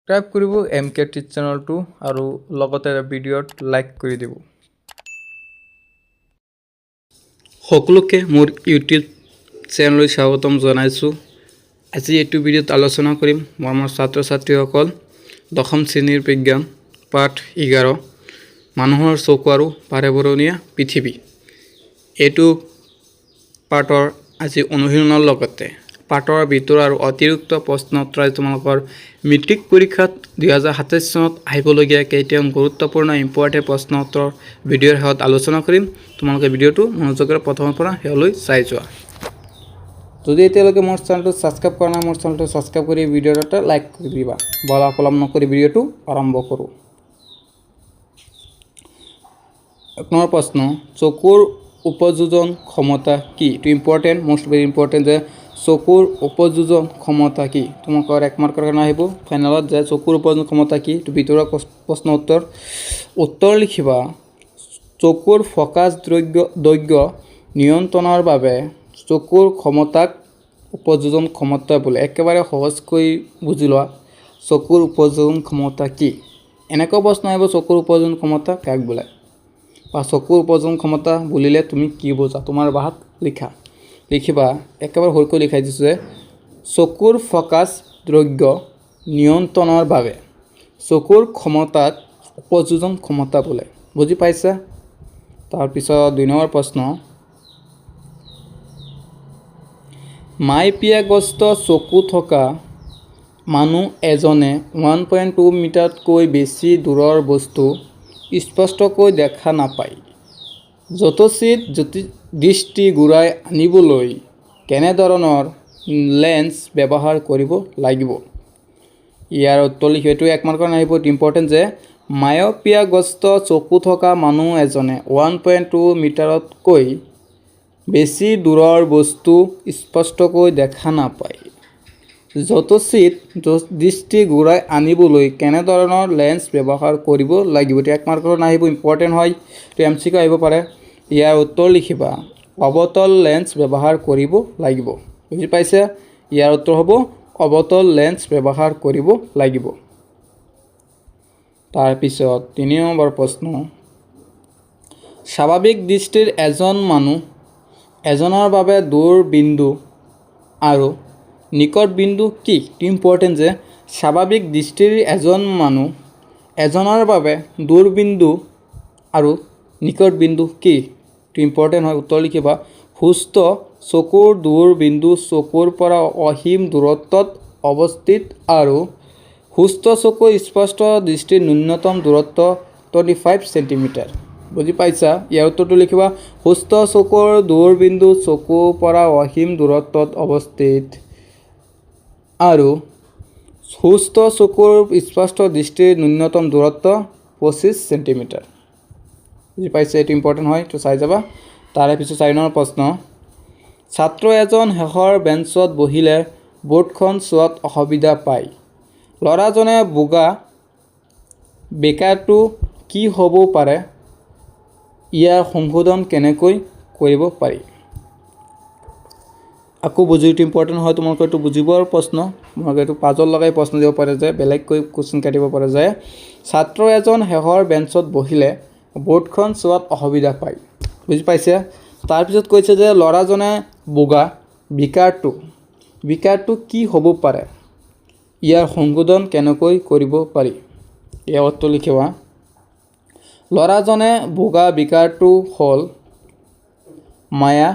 Subscribe কৰিব M K T চেনেলটো আৰু লগতে ভিডিঅ'ত লাইক কৰি দিব। সকলোকে মোৰ ইউটিউব চেনেললৈ স্বাগতম জনাইছোঁ। আজি এইটো ভিডিঅ'ত আলোচনা কৰিম, মৰমৰ ছাত্ৰ ছাত্ৰীসকল, দশম শ্ৰেণীৰ বিজ্ঞান পাঠ 11, মানুহৰ চকু আৰু বাৰেবৰণীয়া পৃথিৱী। এইটো পাঠৰ আজি অনুশীলনৰ লগতে পাঠৰ ভিতৰৰ আৰু অতিৰিক্ত প্ৰশ্ন উত্তৰ, তোমালোকৰ মেট্ৰিক পৰীক্ষাত 2027 চনত আহিবলগীয়া কেইটামান গুৰুত্বপূৰ্ণ ইম্পৰ্টেণ্ট প্ৰশ্ন উত্তৰ ভিডিঅ'ৰ শেষত আলোচনা কৰিম। তোমালোকে ভিডিঅ'টো মনোযোগেৰে প্ৰথমৰ পৰা শেষলৈ চাই যোৱা। যদি এতিয়ালৈকে মোৰ চেনেলটো ছাবস্ক্ৰাইব কৰা নাই, মোৰ চেনেলটো ছাবস্ক্ৰাইব কৰি ভিডিঅ'টো এটা লাইক কৰি দিবা। বলা, পলম নকৰি ভিডিঅ'টো আৰম্ভ কৰোঁ। এক নম্বৰ প্ৰশ্ন, চকুৰ উপযোজন ক্ষমতা কি? এইটো ইম্পৰ্টেণ্ট, মষ্ট ভেৰি ইম্পৰ্টেণ্ট যে চকুৰ উপযোজন ক্ষমতা কি। তোমালোকৰ এক মাৰ্কৰ কাৰণে আহিব ফাইনেলত যে চকুৰ উপযোজন ক্ষমতা কি। এইটো ভিতৰুৱা প্ৰশ্ন উত্তৰ। উত্তৰ লিখিবা, চকুৰ ফ'কাছ দৈৰ্ঘ্য নিয়ন্ত্ৰণৰ বাবে চকুৰ ক্ষমতাক উপযোজন ক্ষমতা বোলে। একেবাৰে সহজকৈ বুজি লোৱা, চকুৰ উপযোজন ক্ষমতা কি। এনেকুৱা প্ৰশ্ন আহিব, চকুৰ উপযোজন ক্ষমতা কাক বোলে বা চকুৰ উপযোজন ক্ষমতা বুলিলে তুমি কি বুজা, তোমাৰ ভাষাত লিখা। লিখিবা, একেবাৰে সৰুকৈ লিখাই দিছোঁ যে চকুৰ ফ'কাছ দৈৰ্ঘ্য নিয়ন্ত্ৰণৰ বাবে চকুৰ ক্ষমতাক উপযোজন ক্ষমতা বোলে। বুজি পাইছা? তাৰপিছত দুই নম্বৰ প্ৰশ্ন, মাইপিয়াগ্ৰস্ত চকু থকা মানুহ এজনে 1.2 মিটাৰতকৈ বেছি দূৰৰ বস্তু স্পষ্টকৈ দেখা নাপায়। যথোচিত দৃষ্টি ঘূৰাই আনিবলৈ কেনেধৰণৰ লেন্স ব্যৱহাৰ কৰিব লাগিব? ইয়াৰ উত্তৰ লিখিব, এইটো এক মাৰ্কৰ আহিব, ইম্পৰ্টেণ্ট যে মায়'পিয়াগ্ৰস্ত চকু থকা মানুহ এজনে 1.2 মিটাৰতকৈ বেছি দূৰৰ বস্তু স্পষ্টকৈ দেখা নাপায়। যথোচিত দৃষ্টি ঘূৰাই আনিবলৈ কেনেধৰণৰ লেন্স ব্যৱহাৰ কৰিব লাগিব? এইটো এক মাৰ্কৰ নাহিব, ইম্পৰ্টেণ্ট হয়, এইটো এম চি কিউ আহিব পাৰে। ইয়াৰ উত্তৰ লিখিবা, অৱতল লেন্স ব্যৱহাৰ কৰিব লাগিব। বুজি পাইছে? ইয়াৰ উত্তৰ হ'ব অৱতল লেন্স ব্যৱহাৰ কৰিব লাগিব। তাৰপিছত তিনি নম্বৰ প্ৰশ্ন, স্বাভাৱিক দৃষ্টিৰ এজন মানুহ এজনৰ বাবে দূৰ বিন্দু আৰু নিকট বিন্দু কি? ইম্পৰ্টেণ্ট যে স্বাভাৱিক দৃষ্টিৰ এজন মানুহ এজনৰ বাবে দূৰ বিন্দু আৰু নিকট বিন্দু কি? এইটো ইম্পৰ্টেণ্ট হয়। উত্তৰ লিখিবা, সুস্থ চকুৰ দূৰ বিন্দু চকুৰ পৰা অসীম দূৰত্বত অৱস্থিত আৰু সুস্থ চকুৰ স্পষ্ট দৃষ্টিৰ ন্যূনতম দূৰত্ব 25 চেণ্টিমিটাৰ। বুজি পাইছা? ইয়াৰ উত্তৰটো লিখিবা, সুস্থ চকুৰ দূৰ বিন্দু চকুৰ পৰা অসীম দূৰত্বত অৱস্থিত আৰু সুস্থ চকুৰ স্পষ্ট দৃষ্টিৰ ন্যূনতম দূৰত্ব 25 চেণ্টিমিটাৰ। বুজি পাইছে? এইটো ইম্পৰ্টেণ্ট হয়, এইটো চাই যাবা। তাৰে পিছত চাৰি নম্বৰ প্ৰশ্ন, ছাত্ৰ এজন শেষৰ বেঞ্চত বহিলে বোৰ্ডখন চোৱাত অসুবিধা পায়। ল'ৰাজনে বগা বেকাৰটো কি হ'ব পাৰে? ইয়াৰ সংশোধন কেনেকৈ কৰিব পাৰি? আকৌ বুজি, এইটো ইম্পৰ্টেণ্ট হয়, তোমালোকৰ এইটো বুজিবৰ প্ৰশ্ন। তোমালোকে এইটো পাজল লগাই প্ৰশ্ন দিব পাৰে যে বেলেগকৈ কুৱেশ্যন কাটিব পাৰে যে ছাত্ৰ এজন শেষৰ বেঞ্চত বহিলে বোৰ্ডখন চোৱাত অসুবিধা পায়। বুজি পাইছে? তাৰপিছত কৈছে যে ল'ৰাজনে বগা বিকাৰটো কি হ'ব পাৰে? ইয়াৰ সংশোধন কেনেকৈ কৰিব পাৰি? ইয়াৰ উত্তৰ লিখিবা, ল'ৰাজনে বগা বিকাৰটো হ'ল মাইপিয়া।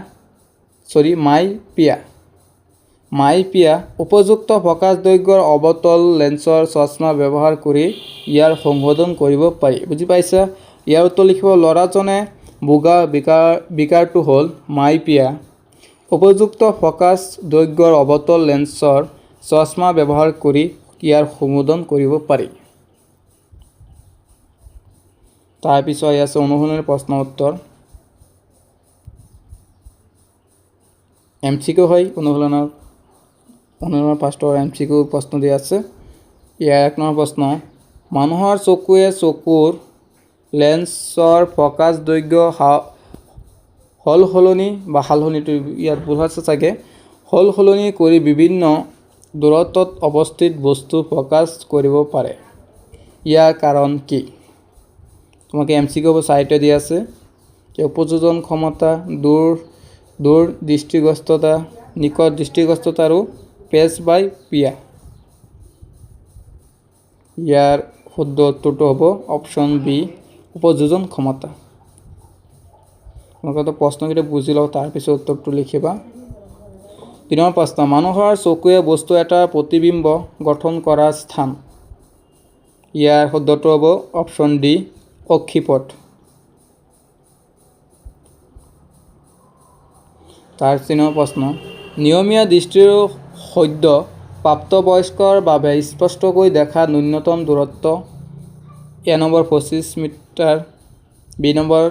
মাইপিয়া উপযুক্ত ফ'কাছ দৈৰ্ঘ্যৰ অৱতল লেন্সৰ চশমা ব্যৱহাৰ কৰি ইয়াৰ সংশোধন কৰিব পাৰি। বুজি পাইছা? ইয়াৰ উত্তৰ লিখিব, ল'ৰাজনে বগা বিকাৰটো হ'ল মাইপিয়া উপযুক্ত ফ'কাছ দৈৰ্ঘ্যৰ অৱতল লেন্সৰ চশমা ব্যৱহাৰ কৰি ইয়াৰ সংশোধন কৰিব পাৰি। তাৰপিছত আছে অনুসৰণৰ প্ৰশ্ন উত্তৰ, এম চি কিউ হয়। অনুশীলনৰ ফাৰ্ষ্টৰ এম চি কিউ প্ৰশ্ন দিয়া আছে। ইয়াৰ এক নম্বৰ প্ৰশ্ন, মানুহৰ চকুৱে চকুৰ লেন্সৰ ফ'কাছ দৈৰ্ঘ্য সলসলনি বা সালসলনিটো ইয়াত ভুল আছে চাগে, সলসলনি কৰি বিভিন্ন দূৰত্বত অৱস্থিত বস্তু ফ'কাছ কৰিব পাৰে। ইয়াৰ কাৰণ কি? তোমাকে এম চি কিউ চাৰিটা দি আছে। উপযোজন ক্ষমতা, দূৰ দৃষ্টিগ্ৰস্ততা, নিকট দৃষ্টিগ্ৰস্ততা আৰু পেজ বাই পিয়া। ইয়াৰ শুদ্ধ উত্তৰটো হ'ব অপশ্যন বি, উপযোজন ক্ষমতা। তোমালোকে প্ৰশ্নকেইটা বুজি লওঁ, তাৰপিছত উত্তৰটো লিখিবা। 3 নম্বৰ প্ৰশ্ন, মানুহৰ চকুৱে বস্তু এটাৰ প্ৰতিবিম্ব গঠন কৰা স্থান। ইয়াৰ শুদ্ধটো হ'ব অপশ্যন ডি, অক্ষিপথ। তাৰ 3 নম্বৰ প্ৰশ্ন, নিয়মীয়া দৃষ্টিৰ সদ্য প্ৰাপ্তবয়স্কৰ বাবে স্পষ্টকৈ দেখা ন্যূনতম দূৰত্ব। A number 25 metre, B number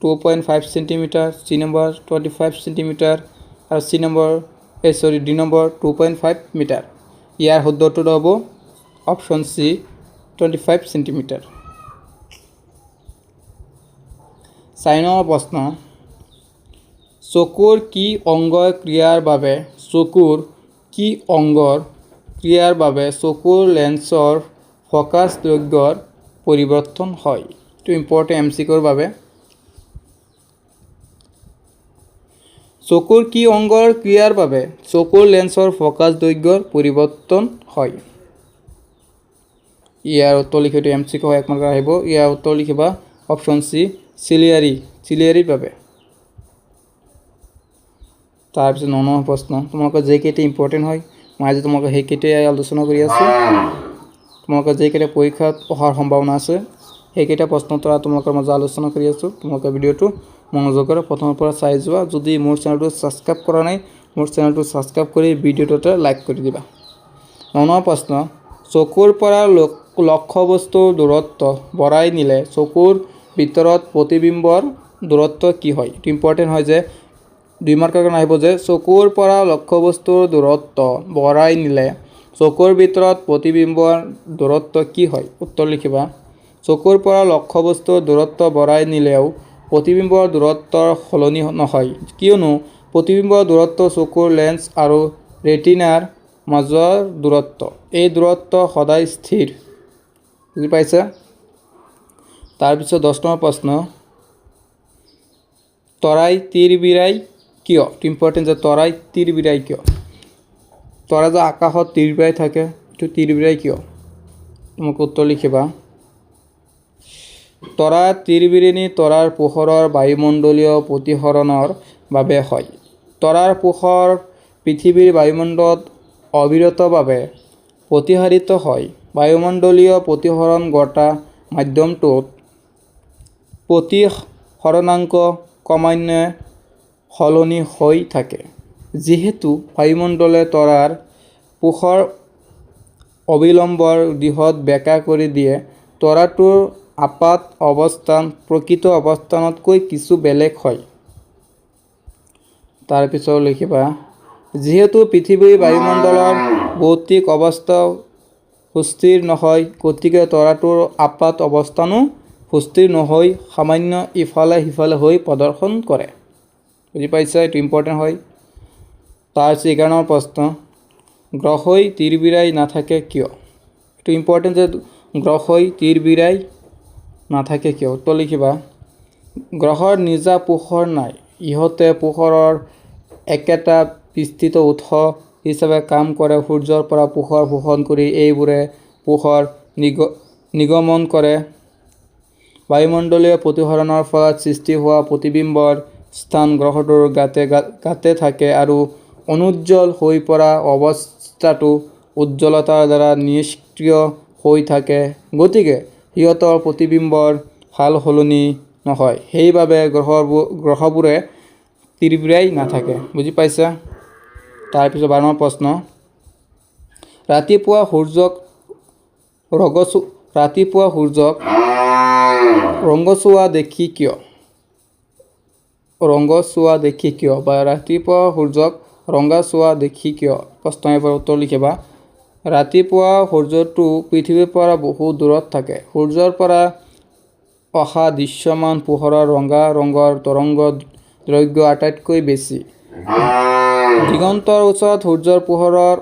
2.5 centimetre, C number 25 centimetre আৰু C number D number 2.5 metre. ইয়াৰ শুদ্ধটো হ'ব অপশ্যন চি, 25 চেণ্টিমিটাৰ। 4 নম্বৰ প্ৰশ্ন, চকুৰ কি অংগৰ ক্ৰিয়াৰ বাবে চকুৰ লেন্সৰ ফ'কাছ দৈৰ্ঘ্যৰ পৰিৱৰ্তন হয়? এইটো ইম্পৰ্টেণ্ট এম চি কিউৰ বাবে। চকুৰ কি অংগৰ ক্ৰিয়াৰ বাবে চকুৰ লেন্সৰ ফ'কাছ দৈৰ্ঘ্যৰ পৰিৱৰ্তন হয়? ইয়াৰ উত্তৰ লিখিব, এম চি কিউ এক মাৰ্কৰ আহিব। ইয়াৰ উত্তৰ লিখিবা অপশ্যন চি, চিলিয়াৰীৰ বাবে। তাৰপিছত 9 নম্বৰ প্ৰশ্ন, তোমালোকৰ যিকেইটা ইম্পৰ্টেণ্ট হয় মই আজি তোমালোকৰ সেইকেইটাই আলোচনা কৰি আছোঁ। তোমালোকৰ যিকেইটা পৰীক্ষাত অহাৰ সম্ভাৱনা আছে সেইকেইটা প্ৰশ্ন উত্তৰ তোমালোকৰ মাজত আলোচনা কৰি আছোঁ। তোমালোকৰ ভিডিঅ'টো মনোযোগেৰে প্ৰথমৰ পৰা চাই যোৱা। যদি মোৰ চেনেলটো ছাবস্ক্ৰাইব কৰা নাই, মোৰ চেনেলটো ছাবস্ক্ৰাইব কৰি ভিডিঅ'টোতে লাইক কৰি দিবা। 9 নম্বৰ প্ৰশ্ন, চকুৰ পৰা লক্ষ্যবস্তুৰ দূৰত্ব বঢ়াই নিলে চকুৰ ভিতৰত প্ৰতিবিম্বৰ দূৰত্ব কি হয়? এইটো ইম্পৰ্টেণ্ট হয় যে 2 মাৰ্কৰ কাৰণে আহিব যে চকুৰ পৰা লক্ষ্যবস্তুৰ দূৰত্ব বঢ়াই নিলে চকুৰ ভিতৰত প্ৰতিবিম্বৰ দূৰত্ব কি হয়? উত্তৰ লিখিবা, চকুৰ পৰা লক্ষ্যবস্তুৰ দূৰত্ব বঢ়াই নিলেও প্ৰতিবিম্বৰ দূৰত্বৰ সলনি নহয়, কিয়নো প্ৰতিবিম্বৰ দূৰত্ব চকুৰ লেন্স আৰু ৰেটিনাৰ মাজৰ দূৰত্ব। এই দূৰত্ব সদায় স্থিৰ। বুজি পাইছা? তাৰপিছত 10 নম্বৰ প্ৰশ্ন, তৰাই তিৰবিৰাই কিয়? ইম্পৰ্টেণ্ট যে তৰাই তিৰবিৰাই কিয়? তৰা যে আকাশত তিৰবিৰাই থাকে, এইটো তিৰবিৰাই কিয়? তোমাক উত্তৰ লিখিবা, তৰা তিৰবিৰণি তৰাৰ পোহৰৰ বায়ুমণ্ডলীয় প্ৰতিসৰণৰ বাবে হয়। তৰাৰ পোহৰ পৃথিৱীৰ বায়ুমণ্ডলত অবিৰতভাৱে প্ৰতিসাৰিত হয়। বায়ুমণ্ডলীয় প্ৰতিসৰণ ঘটা মাধ্যমটোত প্ৰতিসৰণাংক ক্ৰমান্বয়ে সলনি হৈ থাকে। যিহেতু বায়ুমণ্ডলে তৰাৰ পোহৰ অবিলম্বৰ দিশত বেঁকা কৰি দিয়ে, তৰাটোৰ আপাত অৱস্থান প্ৰকৃত অৱস্থানতকৈ কিছু বেলেগ হয়। তাৰপিছত লিখিবা, যিহেতু পৃথিৱীৰ বায়ুমণ্ডলৰ ভৌতিক অৱস্থা সুস্থিৰ নহয়, গতিকে তৰাটোৰ আপাত অৱস্থানো সুস্থিৰ নহৈ সামান্য ইফালে সিফালে হৈ প্ৰদৰ্শন কৰে। বুজি পাইছা? এইটো ইম্পৰ্টেণ্ট হয়। তাৰপিছত 11 নম্বৰ প্ৰশ্ন, গ্ৰহই তিৰবিৰাই নাথাকে কিয়? এইটো ইম্পৰ্টেণ্ট যে গ্ৰহই তিৰবিৰাই নাথাকে কিয়? উত্তৰ লিখিবা, গ্ৰহৰ নিজা পোহৰ নাই, ইহঁতে পোহৰৰ একেটা বিস্তৃত উৎস হিচাপে কাম কৰে। সূৰ্যৰ পৰা পোহৰ শোষণ কৰি এইবোৰে পোহৰ নিগমন কৰে। বায়ুমণ্ডলীয় প্ৰতিসৰণৰ ফলত সৃষ্টি হোৱা প্ৰতিবিম্বৰ স্থান গ্ৰহটোৰ গাতে গাতে থাকে আৰু অনুজ্জ্বল হৈ পৰা অৱস্থাটো উজ্জ্বলতাৰ দ্বাৰা নিষ্ক্ৰিয় হৈ থাকে, গতিকে সিহঁতৰ প্ৰতিবিম্বৰ সালসলনি নহয়। সেইবাবে গ্ৰহবোৰে তিৰবিৰাই নাথাকে। বুজি পাইছা? তাৰপিছত 12 নম্বৰ প্ৰশ্ন, ৰাতিপুৱা সূৰ্যক ৰঙচুৱা দেখি কিয়? ৰঙচুৱা দেখি কিয় বা ৰাতিপুৱা সূৰ্যক ৰঙচুৱা দেখি কিয়? প্ৰশ্ন এবাৰ উত্তৰ লিখিবা, ৰাতিপুৱা সূৰ্যটো পৃথিৱীৰ পৰা বহু দূৰত থাকে। সূৰ্যৰ পৰা অহা দৃশ্যমান পোহৰৰ ৰঙা ৰঙৰ তৰংগ দৈৰ্ঘ্য আটাইতকৈ বেছি। দিগন্তৰ ওচৰত সূৰ্যৰ পোহৰৰ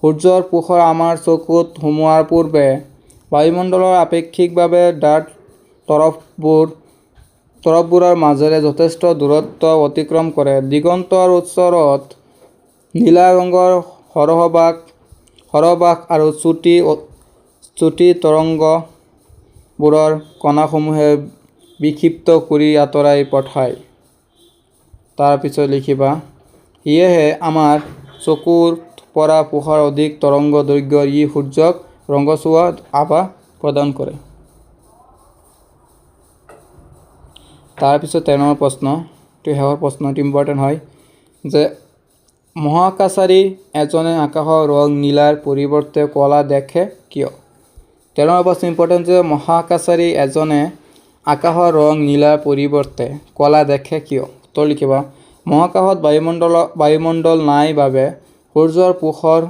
সূৰ্যৰ পোহৰ আমাৰ চকুত সোমোৱাৰ পূৰ্বে বায়ুমণ্ডলৰ আপেক্ষিকভাৱে ডাঠ তৰপবোৰৰ মাজেৰে যথেষ্ট দূৰত্ব অতিক্ৰম কৰে। দিগন্তৰ ওচৰত নীলা ৰঙৰ সৰহভাগ আৰু চুটি চুটি তৰংগবোৰৰ কণাসমূহে বিক্ষিপ্ত কৰি আঁতৰাই পঠায়। তাৰপিছত লিখিবা, সেয়েহে আমাৰ চকুত পৰা পোহৰ অধিক তৰংগ দৈৰ্ঘ্যৰ। ই সূৰ্যক ৰঙচুৱা আভা প্ৰদান কৰে। তাৰপিছত 13 নম্বৰ প্ৰশ্ন, এইটো শেষৰ প্ৰশ্ন, এইটো ইম্পৰ্টেণ্ট হয় যে মহাকাশচাৰী এজনে আকাশৰ ৰং নীলাৰ পৰিৱৰ্তে ক'লা দেখে কিয়? 13 নম্বৰ প্ৰশ্ন ইম্পৰ্টেণ্ট যে মহাকাশচাৰী এজনে আকাশৰ ৰং নীলাৰ পৰিৱৰ্তে ক'লা দেখে কিয়? উত্তৰ লিখিবা, মহাকাশত বায়ুমণ্ডল নাই বাবে সূৰ্যৰ পোহৰ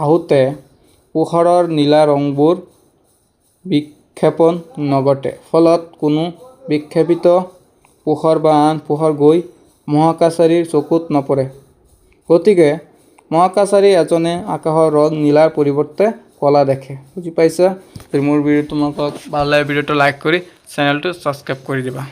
আহোঁতে পোহৰৰ নীলা ৰংবোৰ বিক্ষেপণ নঘটে। ফলত কোনো বিক্ষেপিত পোহৰ বা আন পোহৰ গৈ মহাকাশচাৰীৰ চকুত নপৰে। গতিকে মহাকাশচাৰী এজনে আকাশৰ ৰং নীলাৰ পৰিৱৰ্তে ক'লা দেখে। বুজি পাইছা? মোৰ ভিডিঅ' তোমালোকক ভাল লাগে, ভিডিঅ'টো লাইক কৰি চেনেলটো ছাবস্ক্ৰাইব কৰি দিবা।